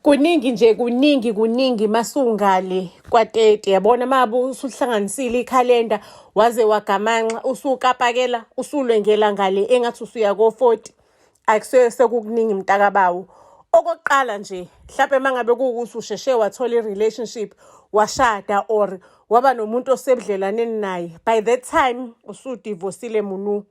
Kuningi nje, kuningi kuningi masungale kwa-30, yabona mabe usuhlanganisile ikhalenda waze wagamanxa, usukapakela, usulwengela ngale engathi usuya ko-40, akusuke sekukuningi mntakabawo. Okokuqala nje, mhlampe uma ngabe kuwukuthi usheshe wathola i-relationship, washada or waba nomuntu osebudlelwaneni naye, by that time usudivosile munu.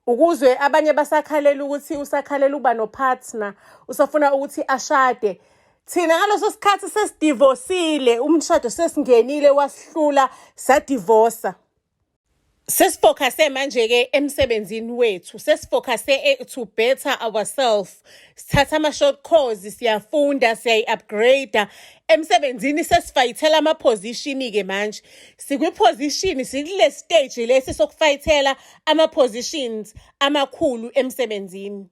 Ukuze abanye basakhalela ukuthi usakhalela ukuba no-partner, usafuna ukuthi ashade. Thina ngaleso sikhathi sesidivosile, umshado sesingenile wasihlula, sadivosa. Sesifocuse manje-ke emsebenzini wethu, sesifocuse to better ourselves. Sithatha ama-short course, siyafunda, siyayi-upgrade-a. Emsebenzini sesifayithela ama-position-ke manje. Sikwi-position, sikule stage lesi sokufayithela ama-positions amakhulu emsebenzini.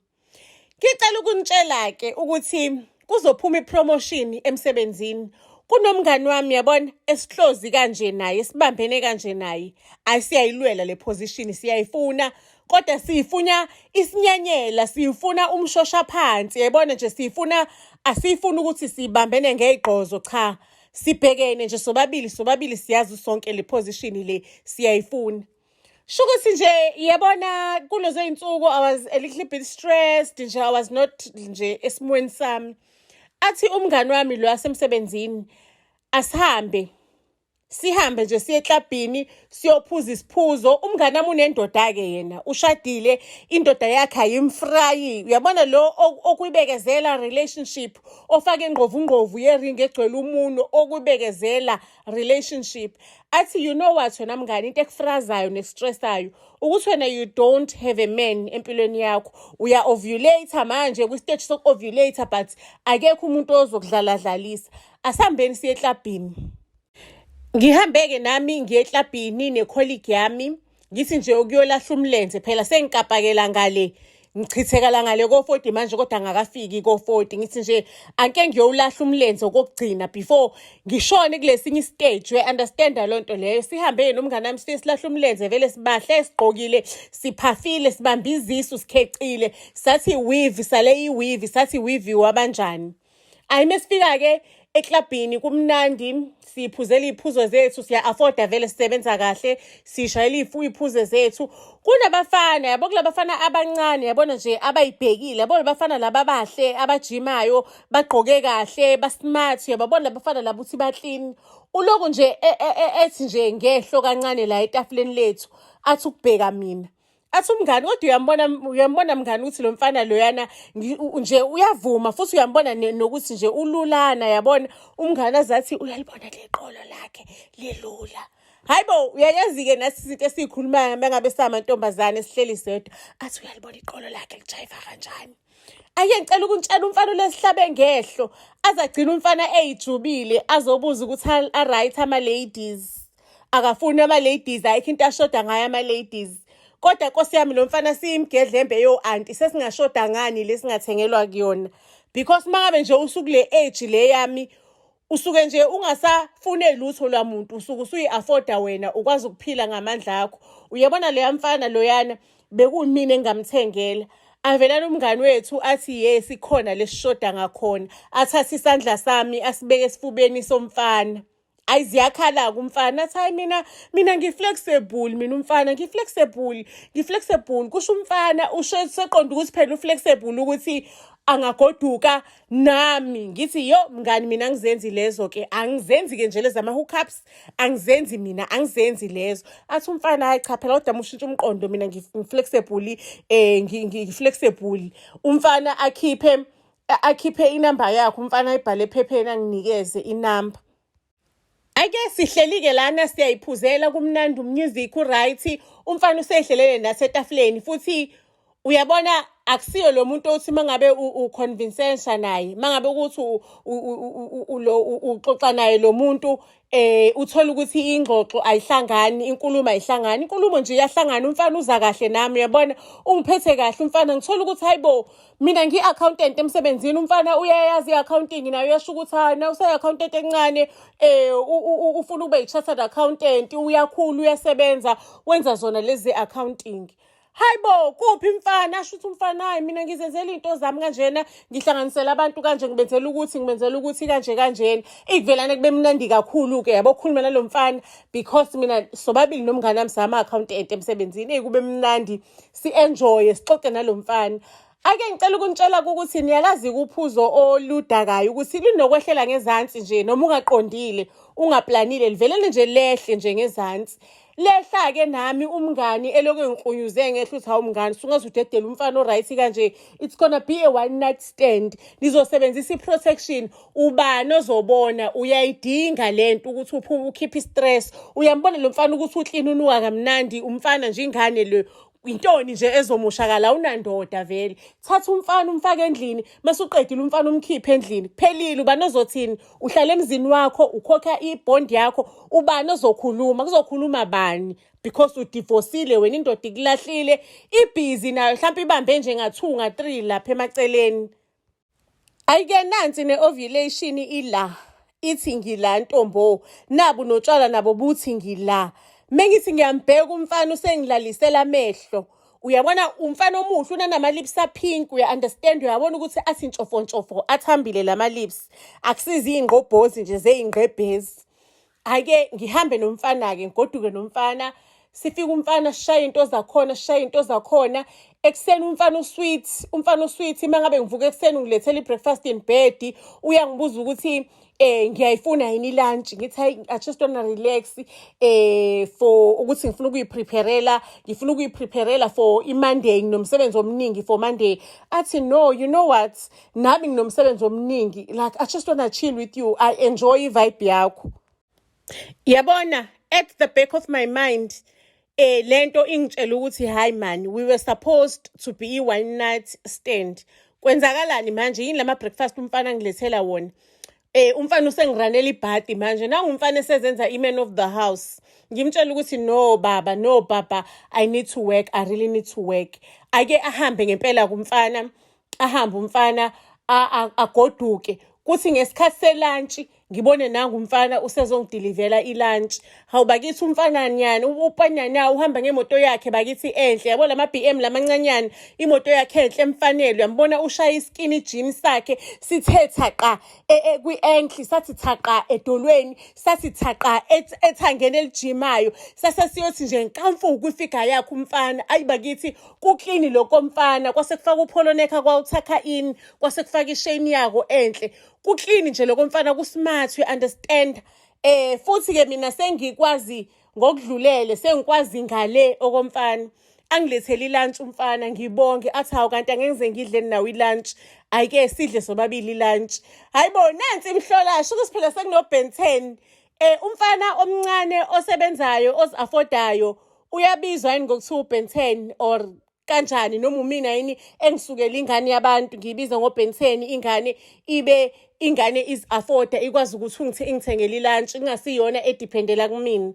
Ngicela ukunitshela-ke ukuthi kuzophuma i-promotion emsebenzini. Kunomngani wami, yabona, esihlozi kanje naye, sibambene kanje naye. Ayi, siyayilwela le position, siyayifuna, kodwa siyifuna isinyanyela, siyifuna umshosha phansi, yabona nje, siyifuna, asiyifuni ukuthi sibambene ngey'gqozo, cha. Sibhekene nje sobabili, sobabili siyazi sonke le position le siyayifuna. Sho ukuthi nje, yabona, kulezo y'nsuku I was a little bit stressed nje, I was not nje esimweni sami. Athi umngani wami lo wasemsebenzini, asihambe. Sihambe nje siye eklabhini siyophuza isiphuzo. Umngani wami unendoda-ke yena, ushadile, indoda yakhe ayimfrayi. Uyabona lo okuyibekezela relationship, ofaka ingqovungqovu yeringi egcwele umuno, okuyibekezela relationship. Athi, "You know what, wena mngani, into ekufrazayo nestressayo ukuthi wena you don't have a man empilweni yakho. Uya-ovulate manje, kwi-stage soku-ovulate, but akekho umuntu ozokudlaladlalisa. Asihambeni siye eklabhini." Ngihambe-ke nami ngiye eklabhini ne-colleague yami, ngithi nje ukuyolahla umlenze phela, sengikapakela ngale, ngichithekala ngale ko-40 manje, kodwa angakafiki ko-40. Ngithi nje anke ngiyowulahla umlenze okokugcina before ngishone kulesinye istage, we-understanda loo nto leyo. Sihambe nomngane wami, sifike silahle umlenze vele, sibahle, sigqokile, siphafile, sibambe izisu, sikhecile, sathi weave, sale i-weave, sathi weave wabanjani. Ayi, mesifika-ke eklabhini kumnandi, siphuzela iy'phuzo zethu, siya-afforda vele, sisebenza kahle, sishayela iy'phuzo zethu. Kunabafana, yabo, kulabafana abancane, yabona nje, abayibhekile, yabo, labafana laba abahle, abajimayo, bagqoke kahle, ba-smart, uyababona labafana laba ukuthi ba-clean. Uloku nje ethi nje ngehlo kancane la etafuleni lethu, athi ukubheka mina. Athi umngani, "Kodwa uyambona, uyambona mngani ukuthi lo mfana loyana nje uyavuma futhi, uyambona nokuthi nje ululana." Yabona, umngani azathi uyalibona leqolo lakhe lilula. Hayi bo, uyayazi-ke nathi izinto esiyikhulumayo mengabe samantombazane sihleli sedwa. Athi uyalibona iqolo lakhe lijayiva kanjani. Ake ngicela ukuntshela, umfana ulesihlabe ngehlo, aze agcine umfana eyijubile, azobuza ukuthi a-right ama-ladies. Akafuni ama-ladies, ayikho into ashoda ngayo ama-ladies. Kodwa nkosi yami, lo mfana siyimgedlembe yo-anti, sesingashoda ngani lesingathengelwa kuyona? Because uma ngabe nje usukule age le yami, usuke nje ungasafune lutho lwamuntu, usuke usuyi-afforda wena, ukwazi ukuphila ngamandla akho. Uyabona leya mfana loyana bekuyimina engingamthengela. Avelana umngani wethu athi, "Yes, ikhona lesishoda ngakhona." Athathe isandla sami asibeke esifubeni somfana. Ayi, ziyakhala-ke umfana, athi, "Hayi, mina ngi-flexible mina." Umfana, "Ngi-flexible, ngi-flexible," kusho umfana, usho seqonda ukuthi phela u-flexible ukuthi angagoduka nami. Ngithi, "Yo mngani, mina angizenzi lezo-ke, angizenzi-ke nje lezi ama-hookups, angizenzi mina, angizenzi lezo." Athi umfana, "Hayi cha phela, kodwa mushintsha umqondo, mina ngi-flexible, ngi-flexible." Umfana akhiphe inamba yakhe, umfana ayibhale ephepheni, anginikeze inamba. Ake sihleli-ke lana, siyayiphuzela, kumnandi, umusic u-right, umfana usehlelele nathi etafuleni futhi. Uyabona, akusiyo lo muntu othi uma ngabe uconvincensha naye, uma ngabe ukuthi lo uxoxa naye lo muntu, uthola ukuthi ingxoxo ayihlangani, inkulumo ayihlangani, inkulumo nje iyahlangana. Umfana uza kahle nami, uyabona, ungiphethe kahle umfana. Ngithola ukuthi, hayibo, mina ngiyi-accountant emsebenzini, umfana uyayazi i-accounting naye, uyasho ukuthi hayi, na useyi-accountant encane, ufuna ube yi-chartered accountant, uyakhula, uyasebenza, wenza zona lezi accounting. Hayi bo, kuphi mfana? Asho ukuthi umfana, hayi, mina ngizenzela iy'nto zami kanjena, ngihlanganisela abantu kanje, ngibenzela ukuthi kanje kanjena. Ikuvelane kube mnandi kakhulu-ke, yabo, khuluma nalo mfana, because mina sobabili nomngane wami sama-accountant emsebenzini. Eyi, kube mnandi, si-enjoye, sixoxe nalo mfana. Ake ngicela ukunitshela ukuthi niyalazi uphuzo oludakayo ukuthi linokwehlela ngezansi nje, noma ungaqondile, ungaplanile, livelele nje lehle nje ngezansi. Lehla-ke nami, umngani elokhu engikrunyuze ngehla ukuthi, "Hawu mngani, sungaze udedele umfana o-right kanje. It's gonna be a one night stand. Nizosebenzisa i-protection. Ubani ozobona?" Uyayidinga lento ukuthi uphume, ukhiphe i-stress. Uyambona lo mfana ukuthi u-clean, unuka kamnandi umfana nje, ingane le, intoni nje ezomoshakala? Awunandoda vele. Thatha umfana, umfake endlini. Mase uqedile umfana, umkhiphe endlini, kuphelile. Ubani ozothini? Uhlala emzini wakho, ukhokha ibhondi yakho. Ubani ozokhuluma? Kuzokhuluma bani? Because udivosile wena, indoda ikulahlile, ibhizi nayo, mhlawumpe ibambe nje nga-two, nga-three lapha emaceleni. Ayike, nansi ne-ovulation ila, ithi ngila ntombo, nabu notshwala nabo buthi ngila. Mengithi ngiyambheka umfana, usengilalisela amehlo. Uyabona umfana omuhle, unanama-lips a-pink, uya-understand? Uyabona ukuthi athi ntshofontshofo, athambile lama-lips, akusizi iy'ngqobhozi nje zey'ngqebhezi. Hhayi-ke, ngihambe nomfana-ke, ngigoduke nomfana. Sifike umfana, sishaye into zakhona, sishaye into zakhona. Ekuseni umfana u-sweet, umfana u-sweet. Uma ngabe ngivuka ekuseni, ngilethela i-breakfast in bed. Uyangibuza ukuthi ngiyayifuna yini i-lunch. Ngithi, "Hayi, I just wanna relax for ukuthi ngifuna ukuyipreparela for i-Monday, nginomsebenzi omningi for Monday." Athi, "No, you know what, nami nginomsebenzi omningi. Like, I just wanna chill with you. I enjoy i-vibe yakho." Yabona, at the back of my mind, lento ingitshela ukuthi, "Hayi man, we were supposed to be i-one night stand. Kwenzakalani manje? Yini lama breakfast umfana ngilethela wona? Umfana usengiranela ibhadi manje, nangumfana esezenza i-man of the house." Ngimtshela ukuthi, "No baba, no baba, I need to work. I really need to work." Ake ahambe ngempela kumfana, ahambe umfana, agoduke. Kuthi ngesikhathi se-lunch, ngibone nangu umfana usezongidilivela i-lunch. Hawu bakithi, umfana nyani upanyana, uhamba ngemoto yakhe bakithi enhle, yabo, lama BM lamancanyana, imoto yakhe enhle emfanele. Uyambona ushaya i-skinny jean sakhe, sithe thaqa kwi-ankle, sathi thaqa edolweni, sathi thaqa ethangeni elijimayo, sase siyothi nje nkamfu kwi-figure yakhe umfana. Ayi bakithi, ku-clean lokho mfana, kwase kufaka u-polo neck, kwawu-tuck-a in, kwase kufaka i-chain yako enhle. Ku-clean nje lokho mfana, ku-smart, you understand? Futhi ke mina sengikwazi ngokudlulele, sengikwazi ngale okomfana. Angilethele i-lunch umfana, ngibonge, athi, "Hawu, kanti angeke ngize ngidle nawe i-lunch?" Ayike sidle sobabili i-lunch. Hayibo, nansi imhlolasho ukuthi phela sekuno Ben 10. Umfana omncane osebenzayo, ozi-affordayo, uyabizwa yini ngokuthiwa uBen 10 or kanjani? Noma umina yini engisukela ingane yabantu ngiyibiza ngoBen 10, ingane ibe ingane is-afforda, ikwazi ukuthi ingithengele i-lunch, kungasiyona edependela kumina?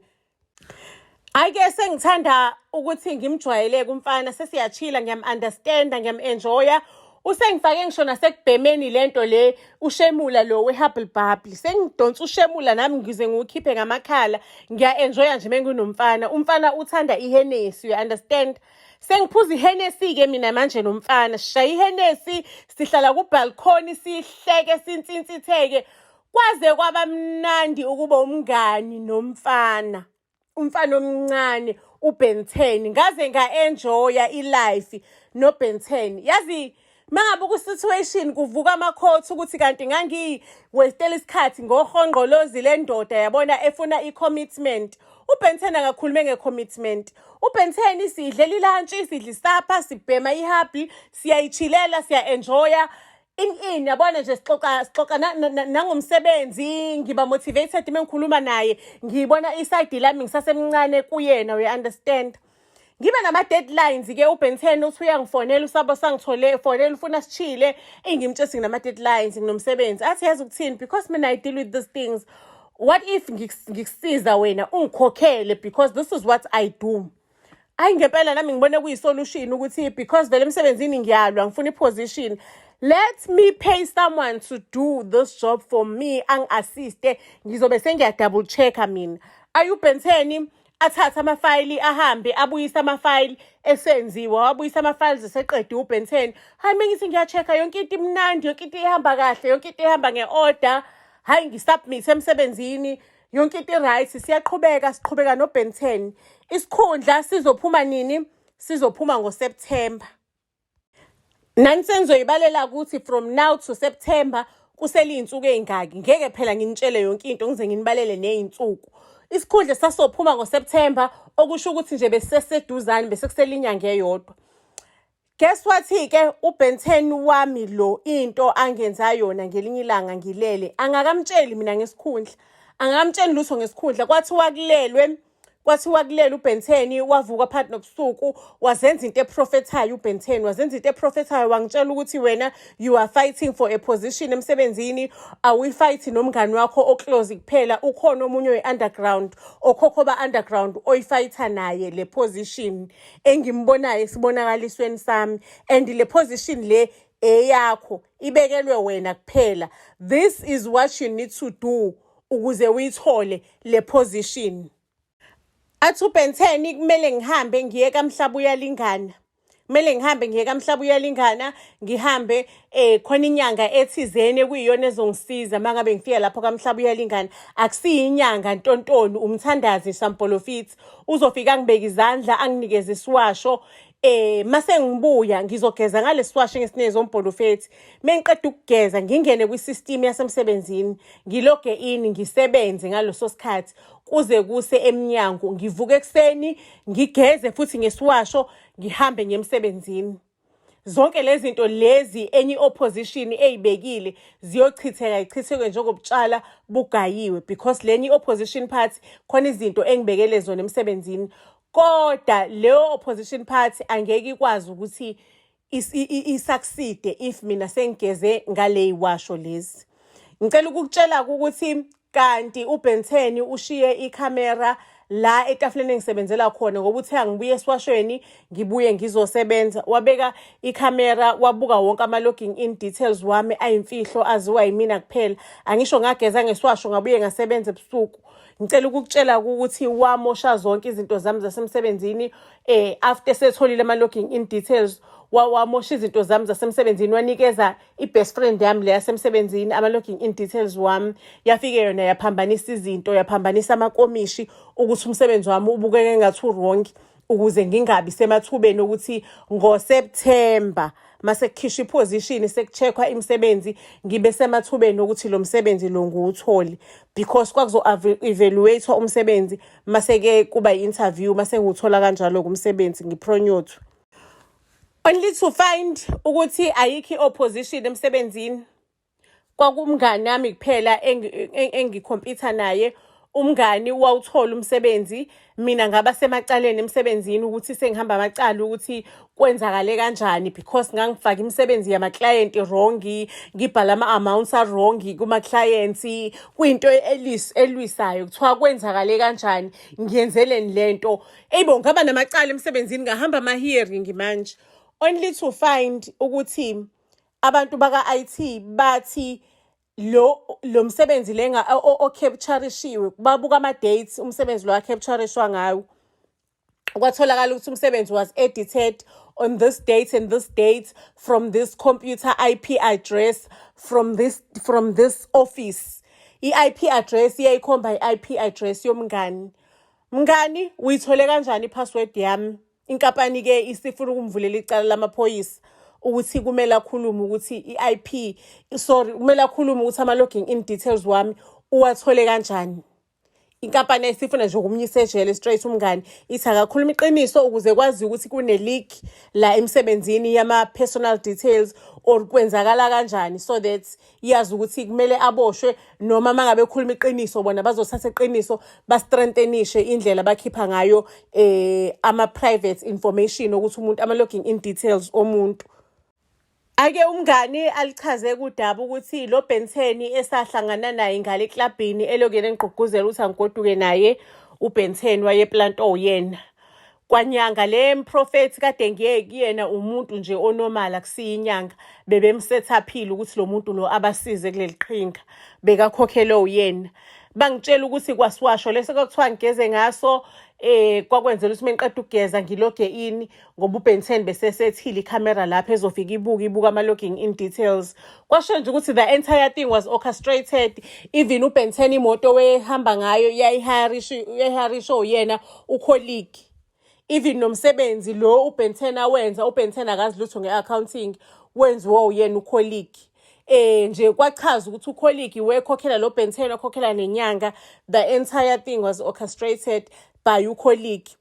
Hhayi-ke, sengithanda ukuthi ngimjwayele kumfana, sesiyachila, ngiyam-understanda, ngiyam-enjoya. Usengifake ngisho nasekubhemeni lento le, ushemula lo we-hubble bubble. Sengidonsa ushemula nami, ngize ngiwukhiphe ngamakhala. Ngiya-enjoya nje menginomfana. Umfana uthanda i-Hennessy, you understand? Sengiphuza i-Hennessy-ke mina manje nomfana. Sishaya i-Hennessy, sihlala ku-balcony, sihleke, sinsinsitheke. Kwaze kwaba mnandi ukuba umngani nomfana. Umfana omncane uBen 10, ngaze nga-enjoya i-life noBen 10. Yazi, mangabe ku-situation kuvuka amakhotha ukuthi kanti ngangiyi-wastela isikhathi ngohongqolozi lendoda, yabona, efuna i-commitment. UBen 10 akakhulume nge-commitment. UBen 10, sidlela i-lunch, sidla i-supper, sibhema i-hubbly, siyayichilela, siya-enjoya in yabona nje, sixoxa nangomsebenzi. Ngiba motivated uma ngikhuluma naye, ngibona i-side lami ngisasemncane kuyena, we understand? Ngibe nama-deadlines ke. uBen 10 uthi uyangifonela, usabo sangithole fonela, ufuna sichile. Engimtshela nginama-deadlines, nginomsebenzi. Athi, "Yazi ukuthini? Because mina I deal with these things, what if ngikusiza wena, ungikhokhele, because this is what I do?" Hayi, ngempela nami ngibone kuyi-solution ukuthi because vele emsebenzini ngiyalwa, ngifuna i-position, let me pay someone to do this job for me, angi-assiste, ngizobe sengiya-double check-a mina. Ayi, uBen 10 Athathe amafayili ahambe abuyise amafayili esenziwa, wabuyisa ama-files eseqediwe uBen 10. Hayi, mengithi ngiya-check-a, yonke into imnandi, yonke into ihamba kahle, yonke into ihamba nge-order. Hayi, ngi-submit emsebenzini, yonke into i-right. Siyaqhubeka, siqhubeka noBen 10. Isikhundla sizophuma nini? Sizophuma ngoSeptember. Nani senizoyibalela ukuthi from now to September kusele iy'nsuku ey'ngaki. Ngeke phela nginitshele yonke into, ngize nginibalele ney'nsuku. Isikhundla sasophuma ngoSeptember, okusho ukuthi nje besiseseduzane, bese kusele inyanga eyodwa. Guess what-ke, uBen 10 wami lo, into angenza yona ngelinye ilanga ngilele, angakamtsheli mina ngesikhundla, angakamtsheli lutho ngesikhundla. Kwathiwa kulelwe uBen 10, wavuka phakathi nobusuku, wazenza into eprofethayo uBen 10, wazenza into eprofethayo, wangitshela ukuthi wena you are fighting for a position emsebenzini, awuyifight nomngani wakho o-close kuphela, ukhona omunye oyi-underground, okhokho ba-underground oyifayitha naye le position engimbonayo esibonakalisweni sami, and le position le eyakho, ibekelwe wena kuphela. This is what you need to do ukuze uyithole le position. Athi uBen 10 kumele ngihambe ngiye kaMhlaba uyalingana, kumele ngihambe ngiye kaMhlaba uyalingana, ngihambe khona inyanga ethizeni ekuyiyona ezongisiza. Uma ngabe ngifika lapho kaMhlaba uyalingana, akusiyo inyanga ntontoni, umthandazi sampolofithi, uzofika angibeke izandla, anginikeze isiwasho. Mase ngibuya ngizogeza ngalesiwasho engisinikeze umpolofethi. Mengiqeda ukugeza, ngingene kwi-system yasemsebenzini, ngi-log-e in, ngisebenze ngaloso sikhathi kuze kuse emnyango. Ngivuke ekuseni, ngigeze futhi ngesiwasho, ngihambe ngiye emsebenzini. Zonke lezi zinto lezi enye i-opposition eyibekile ziyochitheka, ichitheke njengobutshala bugayiwe, because lenye i-opposition party khona izinto engibekele zona emsebenzini, kodwa leyo opposition party angeke ikwazi ukuthi i-succeed if mina sengigeze ngale yiwasho lezi. Ngicela ukukutshela ukuthi kanti uBen 10 ushiye ikhamera la etafuleni engisebenzela khona, ngoba uthe angibuye esiwashweni, ngibuye ngizosebenza. Wabeka ikhamera, wabuka wonke ama-logging in details wami ayimfihlo, aziwa yimina kuphela. Angisho ngageza ngesiwasho, ngabuye ngasebenza ebusuku. Ngicela ukukutshela ukuthi wamosha zonke izinto zami zasemsebenzini after setholile ama-logging in details. Wamosha izinto zami zasemsebenzini, wanikeza i-best friend yami le yasemsebenzini ama-logging in details wami. Yafike yona yaphambanisa izinto, yaphambanisa amakomishi ukuthi umsebenzi wami ubukeke engathi u-wrong, ukuze ngingabi semathubeni ukuthi ngoSeptember mase kukhishwa i-position, sekucheckwa imisebenzi, ngibe semathubeni ukuthi lo msebenzi lo ngiwuthole, because kwakuzo-evaluate-wa umsebenzi, mase-ke kuba i-interview, mase ngiwuthola kanjalo kumsebenzi, ngi-promote. Only to find ukuthi ayikho i-opposition emsebenzini, kwakumngani wami kuphela engikhompyutha naye. Umngani wawuthola umsebenzi, mina ngaba semacaleni emsebenzini, ukuthi sengihamba amacala ukuthi kwenzakale kanjani, because ngangifaka imisebenzi yamaklayenti wrong, ngibhala ama-amounts a-wrong kuma-clients, kuyinto elwisayo. Kuthiwa kwenzakale kanjani, ngiyenzeleni lento? Eyibo, ngaba namacala emsebenzini, ngahamba ama-hearing manje, only to find ukuthi abantu baka-IT bathi lo msebenzi lenga o-capture-ishiwe, babuka ama-dates umsebenzi lo a-capture-ishwa ngawo, kwatholakala ukuthi umsebenzi was edited on this date and this date from this computer IP address from this office. I-IP address iyayikhomba i-IP address yomngani. Mngani, uyithole kanjani i-password yami? Inkampani-ke isifuna ukumvulela icala lamaphoyisa ukuthi kumele akhulume ukuthi i-IP, sorry, kumele akhulume ukuthi ama-logging in details wami uwathole kanjani. Inkampani ayisifuna nje ukumnyisa ejele straight umngani, ithi akakhuluma iqiniso ukuze kwaziwe ukuthi kune-leak la emsebenzini yama-personal details or kwenzakala kanjani, so that yazi ukuthi kumele aboshwe noma uma ngabe ekhuluma iqiniso, bona bazothatha iqiniso ba-strengthenishe indlela abakhipha ngayo ama-private information ukuthi umuntu, ama-logging in details omuntu. Ake umngani alichaze kudaba ukuthi lo Ben 10 esahlangana naye ngale eklabhini, elokhu engigqugquzela ukuthi angigoduke naye, uBen 10 wayeplanta oyena. Kwanyanga le mprofethi kade ngiye kuyena, umuntu nje o-normal, akusiyo inyanga, bebemsethaphile ukuthi lo muntu lo abasize kuleli qhinga, bekakhokhelwe uyena. Bangitshela ukuthi kwasiwasho leso kwakuthiwa ngigeze ngaso, kwakwenzela ukuthi mengiqeda ukugeza ngiloge in, ngoba uBen 10 besesethile ikhamera lapho ezofika ibuke ibuke ama-logging in details. Kwasho nje ukuthi the entire thing was orchestrated. Even uBen 10, imoto wehamba ngayo yayiharisho uyena ucolleague. Even nomsebenzi lo uBen 10 awenza, uBen 10 akazi lutho nge-accounting, wenziwa uyena ucolleague. Nje kwachaza ukuthi ucolleague wekhokhela lo Ben 10, wakhokhela nenyanga. The entire thing was orchestrated by ucolleague.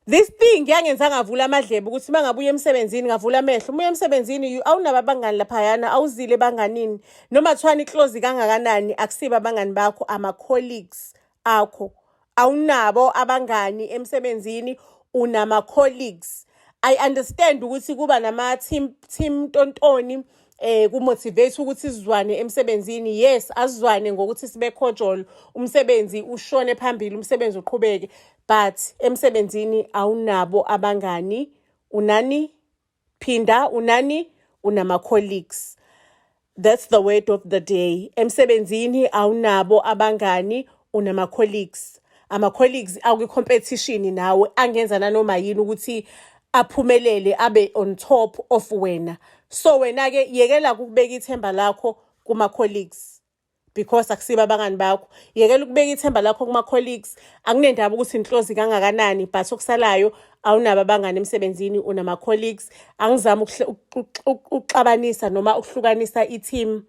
This thing yangenza ngavula amadlebe ukuthi uma ngabuya emsebenzini, ngavula amehlo. Uma uya emsebenzini, awunabo abangani laphayana, awuzile ebanganini. Noma kuthiwa ni-close kangakanani, akusibo abangani bakho, ama-colleagues akho. Awunabo abangani emsebenzini, unama-colleagues. I understand ukuthi kuba nama-team, team tontoni, kumotivate ukuthi sizwane emsebenzini. Yes, asizwane ngokuthi sibe cordial, umsebenzi ushone phambili, umsebenzi uqhubeke, but emsebenzini awunabo abangani. Unani? Phinda, unani? Unama-colleagues. That's the word of the day: emsebenzini awunabo abangani, unama-colleagues. Ama-colleagues akwi-competition nawe, angenza nanoma yini ukuthi aphumelele, abe on top of wena. So wena-ke yekela ukubeka ithemba lakho kuma-colleagues, because akusibo abangani bakho. Yekela ukubeka ithemba lakho kuma-colleagues. Akunendaba ukuthi ni-close kangakanani, but okusalayo, awunabo abangani emsebenzini, unama-colleagues. Angizami ukuxabanisa noma ukuhlukanisa i-team,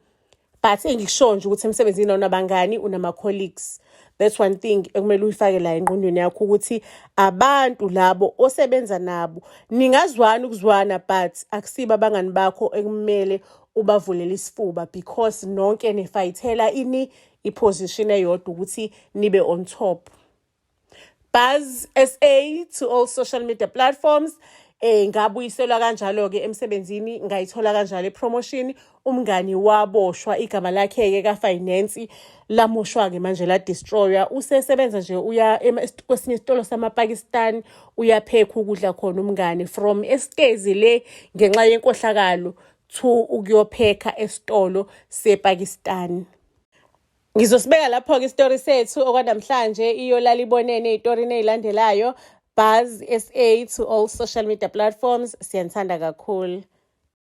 but engikushoyo nje ukuthi emsebenzini awunabangani, unama-colleagues. That's one thing ekumele uyifake la engqondweni yakho, ukuthi abantu labo osebenza nabo ningazwana ukuzwana, but akusibo abangani bakho ekumele ubavulele isifuba, because nonke nifayithela ini? I-position eyodwa, ukuthi nibe on top. Buzz SA to all social media platforms. Ngabuyiselwa kanjalo ke emsebenzini, ngayithola kanjalo ipromotion. Umngani waboshwa, igama lakhe ke ka finance lamoshwa ke manje, la destroyer. Usesebenza nje, uya kwesinye isitolo samaPakistan, uyaphekha ukudla khona umngani, from esitezi le ngenxa yenkohlakalo to ukuyophekha esitolo sePakistan. Ngizosibeka lapho-ke isitori sethu okwanamhlanje. Iyolala ibonene ey'torini ey'landelayo. Buzz SA to all social media platforms. Siyanithanda kakhulu.